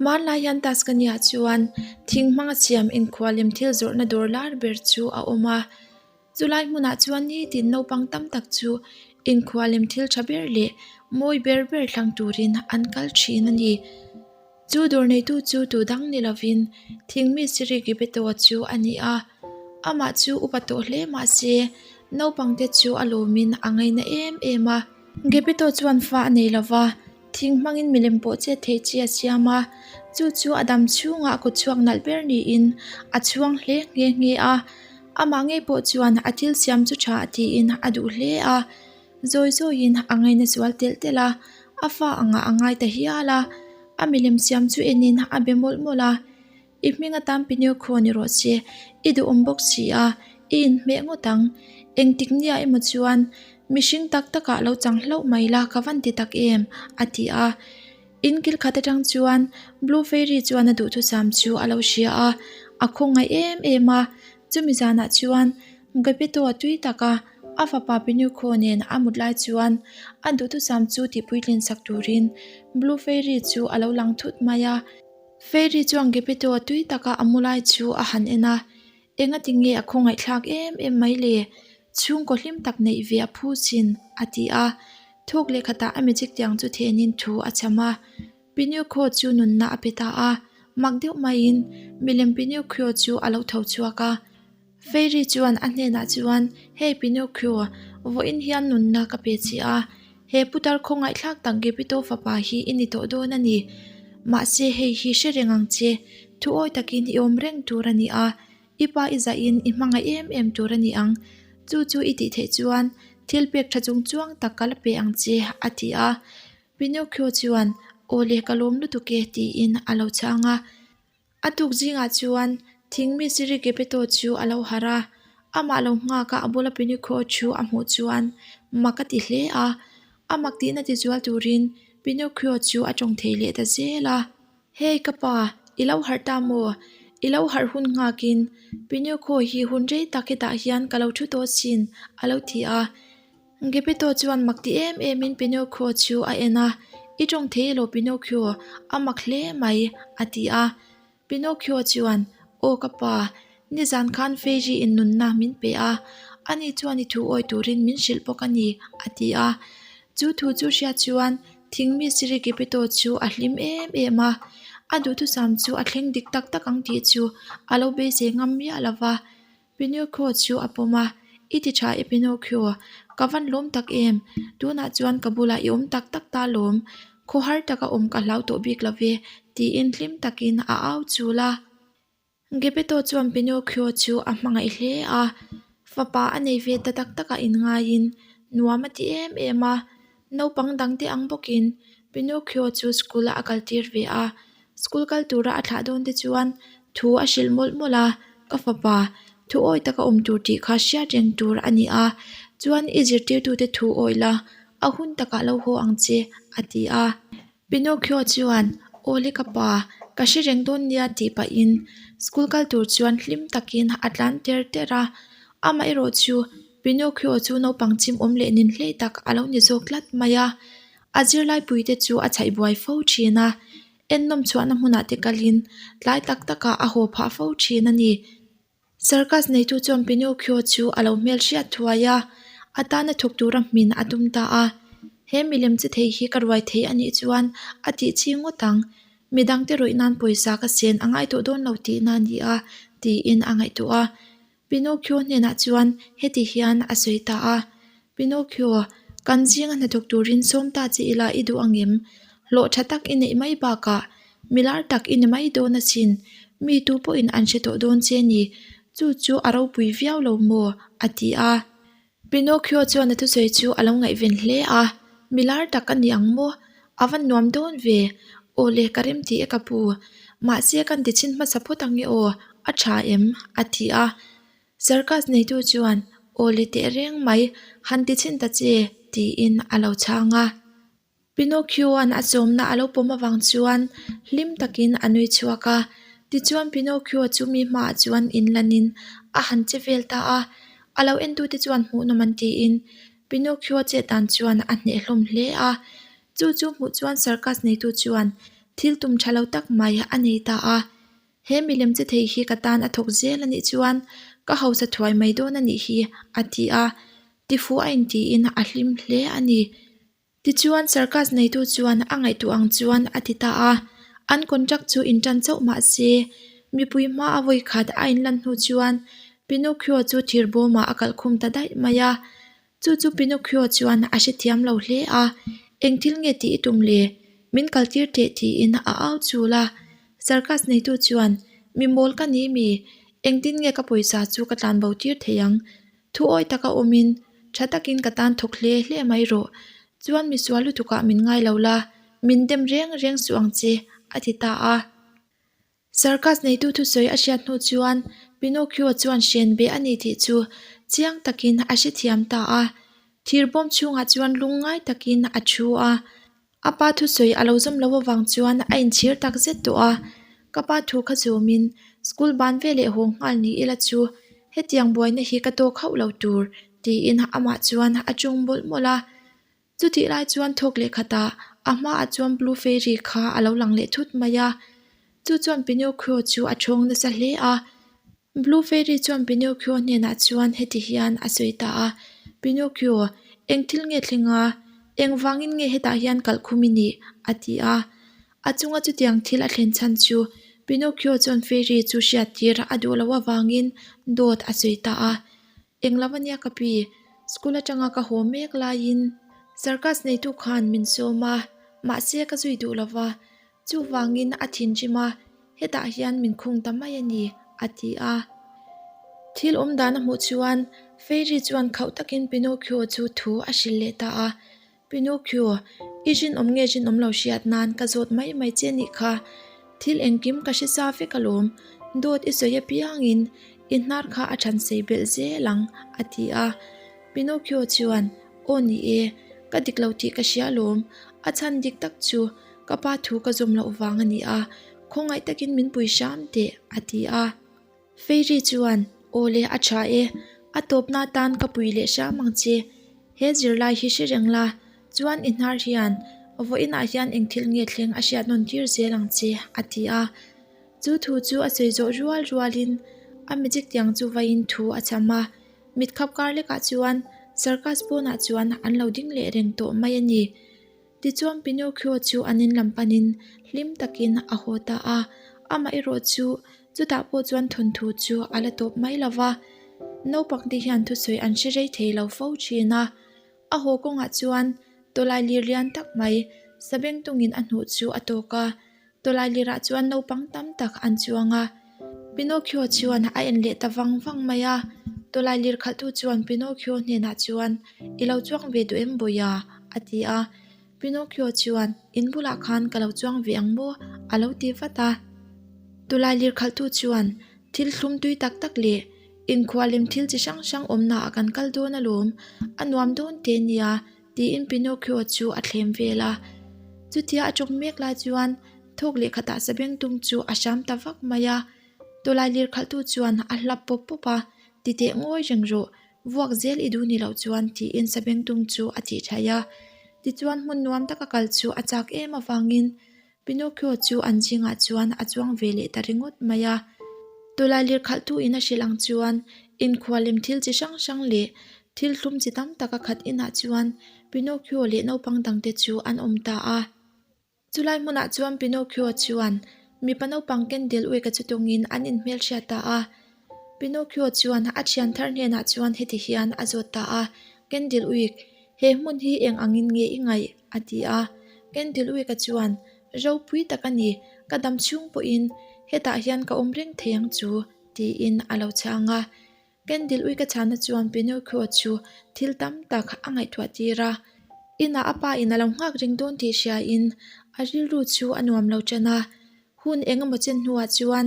Hmanlai hian Tuscany ah chuan thing hmanga siam inkhualem thil zawrhna dawr lar ber chu a awm a. Chulai hmunah chuan nitin naupang tam tak chu inkhualem thil tha ber leh mawi ber ber thlang turin an kal thin a ni. Chu dawr neitu chu tu dang ni lovin thing mistiri Gepetto chu a ni a. Amah chu upa tawh hle mah se naupangte chu a lawmin a ngaina em em a. Gepetto chuan fa a nei lova, thing hmangin milem pawh chet theih chi a siam a, chu chu a dam chhungah a kut chhuak nalh ber niin a chhuang hle nghe nghe a. Amah ngei pawh chuan a thil siam chu tha a tiin a duh hle a. Zawi zawiin a ngaina zual telh telh a, a fa angah a ngai ta hial a. A milem siam chu enin a be mawlh mawlh a, I hming atan Pinocchio ni rawh se, i duhawm bawk si a, i inhmeh ngawt ang. Engtik nia emaw chuan mihring tak takah lo chang hlauh mai la ka van ti tak em? a ti a. In kil khat atang chuan Blue Fairy chuan a duhthusam chu a lo hria a, a khawngaih em em a. Chumi zanah chuan Gepetto a tui tak a, a fapa Pinocchio nen a mut lai chuan a duhthusam chu tihpuitlin sak turin Blue Fairy chu a lo lang thut mai a. Fairy chuan Gepetto a tui taka a mu lai chu a han en a, Engati nge a khawngaihthlak em em mai le? Chhungkaw hlim tak neih ve a phu sin, a ti a. Thuk leh khatah a magic tiang chu thenin thu a cham a. Pinocchio chu nunna a pe ta a, mak deuh maiin milem Pinocchio chu a lo tho chhuak a. Fairy chuan a hnenah chuan, Hey Pinocchio, vawiin hian nunna ka pe che a, he putar khawngaihthlak tak Geppetto fapa hi i ni tawh dawn a ni. Mahse hei hi hre reng ang che, thuawi takin i awm reng tur a ni a, i pa i zahin i hmangaih em em tur a ni ang. Chu chu i tih theih chuan thil pek tha chung chuang tak ka la pe ang che, a ti a. Pinocchio chuan, Aw le ka lawm lutuk e, tiin a lo chhang a. A tuk zingah chuan thing mistiri Geppetto chu a lo harh a, amah lo nghak a a bula Pinocchio thu a hmuh chuan mak a ti hle a, a mak tihna tizual turin Pinocchio chu a tawng thei leh ta zel a. Hey ka pa, i lo harh ta maw? I lo harh hun nghakin Pinocchio hi hun rei tak hetah hian ka lo thu tawh sin, a lo ti a. Geppetto chuan mak ti em emin Pinocchio chu a en a, I tawng thei elo Pinocchio, a mak hle mai, a ti a. Pinocchio chuan, Aw ka pa, nizan khan Fairy in nunna min pe a, ani chuan i thu awi turin min hrilh bawk a ni, a ti a. Chu thu chu hriat chuan thing mistiri Geppetto chu a hlim em em a, a duhthusam chu a thleng dik tak tak ang tih chu a lo beisei ngam miah lo va. Pinocchio chu a pawm a, I ti tha e Pinocchio, ka van lawm tak em, tunah chuan ka bulah i awm tak tak ta lawm, khaw har taka awm ka hlau tawh bik lo ve, tiin hlim takin a au chul a. Geppetto chuan Pinocchio chu a hmangaih hle a, fapa a nei ve ta tak takah inngaiin nuam a ti em em a, naupang dangte ang bawkin Pinocchio chu school ah a kaltir ve a, School kal tura a thlah dawn te chuan thu a hrilh mawlh mawlh a, ka fapa, thu awi taka awm tur tih kha hriat reng tur a ni a, chuan i zirtirtute thu awi la, a hun takah lo haw ang che, a ti a. Pinocchio chuan, Awle ka pa, ka hre reng dawn nia tih pahin school kal tur chuan hlim takin a tlan ter ter a, amaherawh chu Pinocchio chu naupang chim awm leh nin hlei tak a lo ni zawk tlat mai a. A zirlaipuite chu a chhaih buai fo thin a, ennawm chhuahna hmunah te kalin tlai tak takah a haw phah fo thin a ni. Circus neitu chuan Pinocchio chu a lo hmel hriat thuai a, a tana thawk tura hmin a tum ta a. He milem che thei hi ka ruai thei a nih chuan a tih chi ngawt ang. Midangte rawih nan pawisa ka sen a ngai tawh dawn lo tihna a ni a, tiin a ngaihtuah a. Pinocchio hnenah chuan heti hian a sawi ta a, Pinocchio, kan zinga hnathawk turin sawm ta che ila i duh angem? Hlawh tha tak i neih mai bakah milar tak i ni mai dawn asin, mi tu pawhin an hre tawh dawn che ni, chu chu a ropui viau lo maw? a ti a. Pinocchio chuan a thusawi chu a lo ngaihven hle a, Milar tak a ni ang maw? A va nuam dawn ve. Aw le, ka rem tih e ka pu. Mahse kan ti chhin hmasa phawt ang e aw, a tha em? a ti a. Circus neitu chuan, Aw le teh reng mai, han ti chhin ta che, tiin a lo chhang a. Pinocchio-a'n a chawmna a lo pawm avang chuan hlim takin a nui chhuak a. Tichuan Pinocchio chu mi hmaah chuan inlanin a han che vel ta a. A lo entute chuan hmuhnawm an tiin Pinocchio chet dan chuan a hneh hlawm hle a. Chu chu hmuh chuan circus neitu chuan. Thil tum tha lo tak mai a nei ta a. He milem che thei hi ka tan a thawk zel a nih chuan ka hausa thuai mai dawn a nih hi, a ti a. Tifuh a intiin a hlim hle a ni. Tichuan circus neitu chuan a ngaihtuah ang chuan a ti ta a. An contract chu intan chauh mah se, mipui hma a vawi khat a inlan hnu chuan Pinocchio chu thir bawmah a kalhkhum ta daih mai a. Chu chu Pinocchio chuan a hrethiam lo hle a, Eng thil nge tih i tum le? Min kaltir teh tiin a au chul a. Circus neitu chuan, Mi mawl ka ni mi? Engtin nge ka pawisa chu ka tlanbo tir thei ang? Thu awi taka awmin, tha takin ka tan thawk hle hle mai rawh. Chuan misual lutukah min ngai lo la, min dem reng reng suh ang che, a ti ta a. Circus neitu thusawi a hriat hnu chuan Pinocchio chuan hren be a ni tih chu chiang takin a hrethiam ta a. Thir bawm chhungah chuan lungngai takin a thu a. A pa thusawi a lo zawm lo avang chuan a inchhir tak zet tawh a. Ka pa thu kha zawmin school ban veleh haw nghal ni ila chu hetiang buaina hi ka tawk hauh lo tur tiin amah chuan a ṭawng mawlh mawlh a. Chutih lai chuan thawk leh khatah a hmaah chuan Blue Fairy kha a lo lang leh thut mai a. Chu chuan Pinocchio chu a ṭhawng nasa hle a. Blue Fairy chuan Pinocchio hnenah chuan heti hian a sawi ta a, Pinocchio, eng thil nge thleng a? Engvangin nge hetah hian kalhkhum i nih? a ti a. A chunga chutiang thil a thlen chhan chu Pinocchio chuan Fairy chu hriattir a duh loh avangin dawt a sawi ta a. Eng lo ania ka pi, school atanga ka haw mek laiin circus neitu khan min sawm a, mahse ka zui duh lo va, chuvangin a thinrim a, hetah hian min khung ta mai a ni, a ti a. Thil awm dan a hmuh chuan Fairy chuan khauh takin Pinocchio chu thu a hrilh leh ta a, Pinocchio, i rinawm nge rinawm lo hriat nan ka zawt mai mai che nih kha. Thil engkim ka hre sa vek alawm, dawt i sawi apiangin i hnar kha a than sei belh zel ang, a ti a. Pinocchio chuan, Aw ni e, ka dik lo tih ka hria alawm, a chhan dik tak chu ka pa thu ka zawm loh vang a ni a, khawngaih takin min pui hram teh, a ti a. Fairy chuan, Aw le, a tha e. A tawpna atan ka pui leh hram ang che. He zirlai hi hre reng la, chuan i hnar hian vawiinah hian eng thil nge thleng a hriat nawn tir zel ang che, a ti a. Chu thu chu a sawi zawh rual rualin a magic tiang chu vawiin thu a cham a. Mitkhap kar lekah chuan circus pawnah chuan an lo ding leh reng tawh mai a ni. Tichuan Pinocchio chu an in lam panin hlim takin a haw ta a, amah erawh chu chutah pawh chuan thawnthu chu a la tawp mai lo va. Naupang te hian thusawi an hre rei thei lo fo thin a, a haw kawngah chuan tawlai lir lian tak mai sabengtungin a hnuh chu a tawk a, tawlai lirah chuan naupang tam tak an chuang a. Pinocchio chuan a en leh ta vang vang mai a, tawlai lir khalhtu chuan Pinocchio hnenah chuan, I lo chuang ve duh em Bawia? a ti a. Pinocchio chuan, In bulah khan ka lo chuang ve ang maw? a lo ti vat a. Tawlai lir khalhtu chuan, Thil thlum tui tak tak leh inkhualem thil chi hrang hrang awmnaah kan kal dawn alawm, a nuam dawn teh nia, tiin Pinocchio chu a thlem vel a. Chutia a tawng mek lai chuan thawk leh khatah sabengtung chu a hram ta vak mai a. Tawlai lir khalhtu chuan a hlap pawp pawp a, Ti teh ngawi reng rawh, vuak zel i duh ni loh chuan tiin sabengtung chu a tih thaih a. Tichuan hmun nuam taka kal chu a chak em avangin Pinocchio chu an zingah chuan a chuang ve leh ta ringawt mai a. Tawlai lir khalhtu in a hrilh ang chuan inkhualem thil chi hrang hrang leh thil thlum chi tam tak a khat inah chuan Pinocchio leh naupang dangte chu an awm ta a. Chulai hmunah chuan Pinocchio chuan mipa naupang Kendel Uika chu tawngin an inhmelhriat ta a. Pinocchio chuan a thian thar hnenah chuan heti hian a zawt ta a, Kendel Uik, he hmun hi eng angin nge i ngaih? a ti a. Kendel Uika chuan, Ropui tak a ni, ka dam chhung pawhin hetah hian ka awm reng thei ang chu, tiin a lo chhang a. Kendil Uika chhana chuan Pinocchio chu thil tam tak a ngaihtuah tir a. Inah a pa in a lo nghak reng dawn tih hriain a rilru chu a nuam lo tan a. Hun eng emaw chen hnuah chuan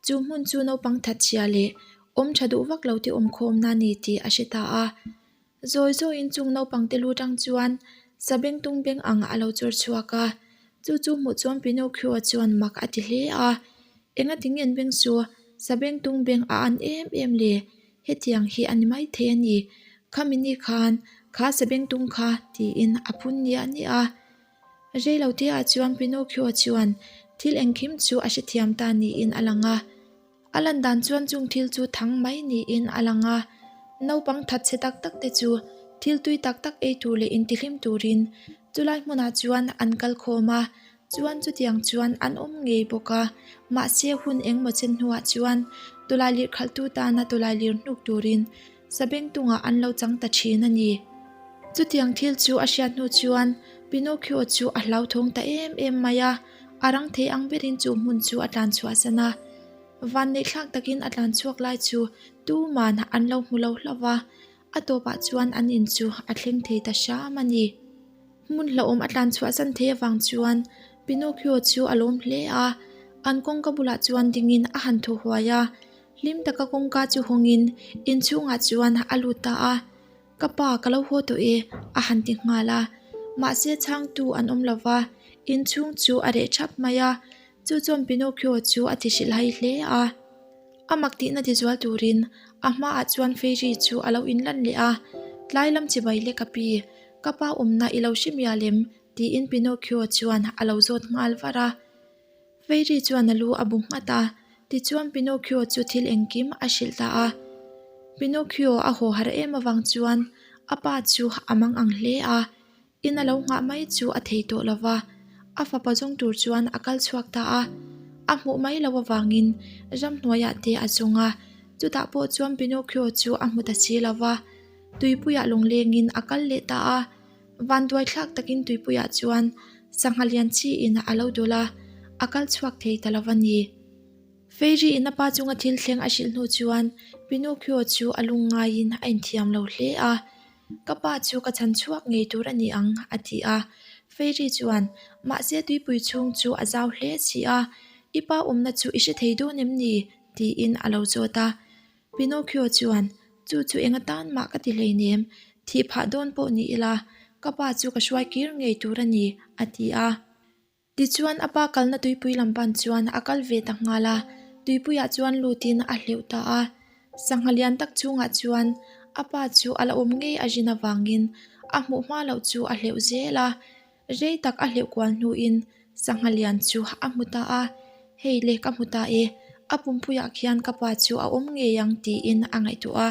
chu hmun chu naupang that chhia leh awm tha duh vak lo te awmkhawmna a ni tih a hre ta a. Zawi zawiin chung naupang te lu tang chuan sabengtung beng ang a lo chawr chhuak a. Chu chu hmuh chuan Pinocchio chuan mak a ti hle a. Engati nge an beng chu sabengtung beng a an em em le? Hetiang hi a ni maithei a ni. Khami ni khan kha sabengtung kha tiin a phun niah niah a. Reilote-ah chuan Pinocchio chuan thil engkim chu a hrethiam ta niin a lang a. A lan dan chuan chung thil chu thang mai niin a lang a. Naupang thatchhe tak tak te chu thil tui tak tak ei tur leh intihlim turin chulai hmunah chuan an kal khawm a, chuan chutiang chuan an awm ngei bawk a. Mahse hun engmaw chen hnuah chuan tawlailir khalhtu tana tawlailir hnuk turin Sabengtungah an lo chang ta thin a ni. Chutiang thil chu a hriat hnu chuan Pinocchio chu a hlauthawng ta em em mai a, a rang thei ang berin chu hmun chu a tlan chhuahsan a. Vanneihthlak takin a tlan chhuak lai chu tuman an lo hmu lo hlauh va, a tawpah chuan an in chu a thleng thei ta hram a ni. Hmun hlauhawm a tlan chhuahsan thei avang chuan Pinocchio chu a lawm hle a, an kawngka bulah chuan dingin a han thaw huai a. Hlim taka kawngka chu hawngin inchhungah chuan a lut ta a, Ka pa ka lo haw tawh e a han ti nghal a. Mahse chhangtu an awm lo va, inchhung chu a reh thap mai a, chu chuan Pinocchio chu a ti hrilhhai hle a. A mak tihna tizual turin a hmaah chuan Fairy chu a lo inlan leh a, Tlai lam chibai le ka pi, ka pa awmna i lo hre mial em? tiin Pinocchio chuan a lo zawt nghal var a. Fairy chuan a lu a bu nghat a, tichuan Pinocchio chu thil engkim a hrilh ta a. Pinocchio a haw harh em avang chuan a pa chu a mang ang hle a, in a lo nghah mai chu a thei tawh lo va, a fapa zawng tur chuan a kal chhuak ta a. A hmuh mai loh avangin ramhnuaiah te a zawng a, chutah pawh chuan Pinocchio chu a hmu ta si lo va, tuipuiah lawnglengin a kal leh ta a. Vanduai thlak takin tuipuiah chuan sangha lian chiin a lo dawlh a, a kal chhuak thei ta lo a ni. Fairy in a pa chunga thil thleng a hrilh hnu chuan Pinocchio chu a lung ngaiin a inthiam lo hle a, Ka pa chu ka chhan chhuak ngei tur a ni ang, a ti a. Fairy chuan, Mahse tuipui chhung chu a zau hle si a, i pa awmna chu i hre thei dawn em ni? tiin a lo zawt a. Pinocchio chuan, Chu chu eng atan mah ka ti hleinem, thih phah dawn pawh ni ila, ka pa chu ka hruai kir ngei tur a ni, a ti a. Tichuan a pa kalna tuipui lam pan chuan a kal ve ta nghal a, tuipuiah chuan lutin a hleuh ta a. Sangha lian tak chungah chuan a pa chu a la awm ngei a rin avangin a hmuh hma loh chu a hleuh zel a. Rei tak a hleuh kual hnuin sangha lian chu a hmu ta a, Hei le ka hmu ta e, a pumpuiah khian ka pa chu a awm ngei ang tiin a ngaihtuah a.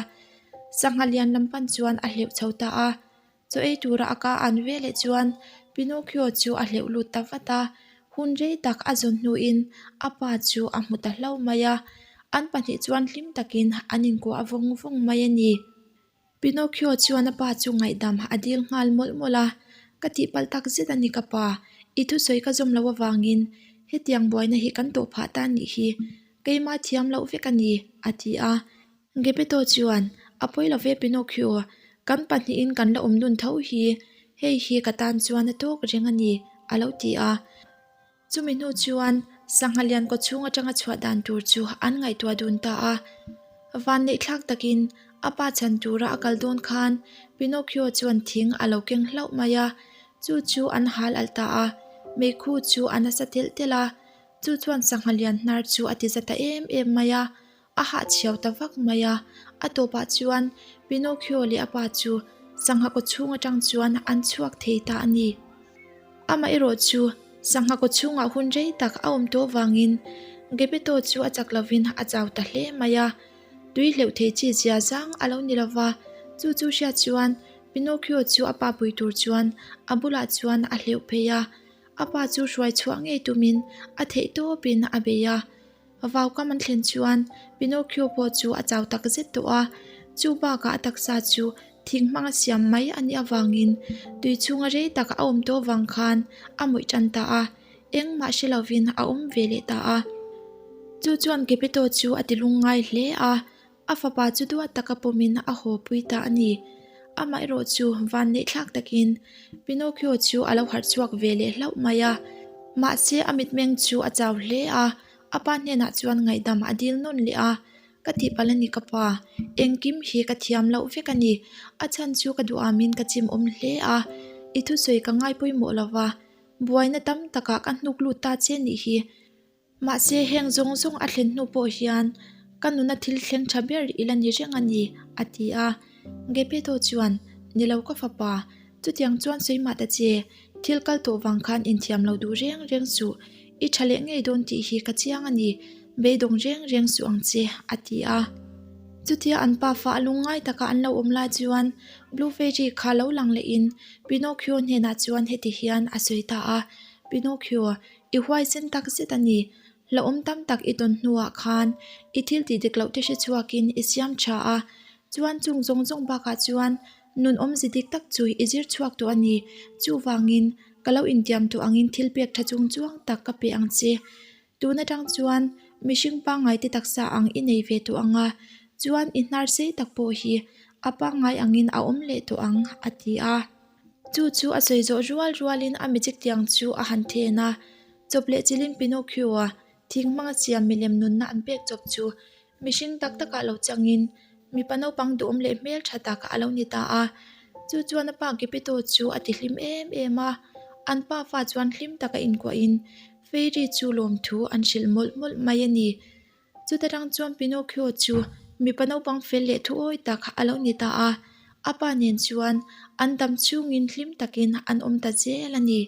Sangha lian lam pan chuan a hleuh chho ta a. Chaw ei tura a ka an ve leh chuan Pinocchio chu a hleuh lut ta vat a, hun rei tak a zawn hnuin a pa chu a hmu ta hlauh mai a. An pahnih chuan hlim takin an inkuah vawng vawng mai a ni. Pinocchio chuan a pa chu ngaihdam a dil nghal mawlh mawlh a, Ka tihpalh tak zet a ni ka pa, i thusawi ka zawm loh avangin hetiang buaina hi kan tawh phah ta nih hi, keimah thiam loh vek a ni, a ti a. Geppetto chuan, A pawi lo ve Pinocchio, kan pahnihin kan la awm dun tho hi, hei hi ka tan chuan a tawk reng a ni, a lo ti a. Chumi hnu chuan sangha lian kaw chhung atanga chhuah dan tur chu an ngaihtuah dun ta a. Vanneih thlak takin a pa chhan tura a kal dawn khan Pinocchio chuan thing a lo keng hlauh mai a, chu chu an hal alh ta a, meikhu chu a nasa telh telh a, chu chuan sangha lian hnar chu a ti za ta em em mai a, a hahchhiau ta vak mai a. A tawpah chuan Pinocchio leh a pa chu sangha kaw chhung atang chuan an chhuak thei ta a ni. Amaherawh chu sangha kaw chhungah hun rei tak a awm tawh vangin Geppetto chu a chak lovin a chau ta hle mai a. Tui hleuh thei chi zia zang a lo ni lova, chu chu hriat chuan Pinocchio chu a pa pui tur chuan a bulah chuan a hleuh phei a. A pa chu hruai chhuah ngei tumin a theih tawpin a bei a. Vaukam an thlen chuan Pinocchio pawh chu a chau tak zet tawh a, chu bakah a taksa chu thing hmanga siam mai a nih avangin tui chhunga rei tak a awm tawh vang khan a mawih tan ta a, engmah hre lovin a awm ve leh ta a. Chu chuan Geppetto chu a ti lungngai hle a, A fapa chu duat taka pawmin a haw pui ta a ni. Amaherawh chu vanneih thlak takin Pinocchio chu a lo harh chhuak ve leh hlauh mai a. Mahse a mitmeng chu a chau hle a, a pa hnenah chuan ngaihdam a dil nawn leh a, Ka tihpalh a ni ka pa, engkim hi ka thiam loh vek a ni. A chhan chu ka duhamin ka chim awm hle a, i thusawi ka ngai pawimawh lo va, buaina tam takah ka hnuk lut ta che nih hi. Mahse heng zawng zawng a thlen hnu pawh hian ka nuna thil thleng tha ber i la ni reng a ni, a ti a. Geppetto chuan, Ni lo ka fapa, chutiang chuan sawi mah ta che. Thil kal tawh vang khan inthiam lo duh reng reng suh. I tha leh ngei dawn tih hi ka chiang a ni. Beidawng reng reng suh ang che, a ti a. Chutia an pa fa a lungngai taka an lo awm lai chuan Blue Fairy kha lo lang lehin Pinocchio hnenah chuan heti hian a sawi ta a, Pinocchio, i huaisen tak zet a ni. Hlauhawm tam tak i tawn hnuah khan i thil tih dik loh te hre chhuakin i siam tha a, chuan chung zawng zawng bakah chuan nun awmze dik tak chu i zir chhuak tawh a ni. Chuvangin ka lo intiam tawh angin thil pek tha chung chuang tak ka pe ang che. Tun atang chuan mihring pangngai te taksa ang i nei ve tawh ang a, chuan i hnar sei tak pawh hi a pangngai angin a awm leh tawh ang, a ti a. Chu chu a sawi zawh rual rualin a magic tiang chu a han then a, chawp leh chilin Pinocchio-a thing hmanga siam milem nunna an pek chawp chu mihring tak takah lo changin mipa naupang duhawm leh hmel tha tak a lo ni ta a. Chu chuan a pa Geppetto chu a ti hlim em em a, an pa fa chuan hlim taka inkuahin Fairy chu lawmthu an hrilh mawlh mawlh mai a ni. Chuta tang chuan Pinocchio chu mipa naupang fel leh thuawi tak a lo ni ta a, a pa nen chuan an dam chhungin hlim takin an awm ta zel a ni.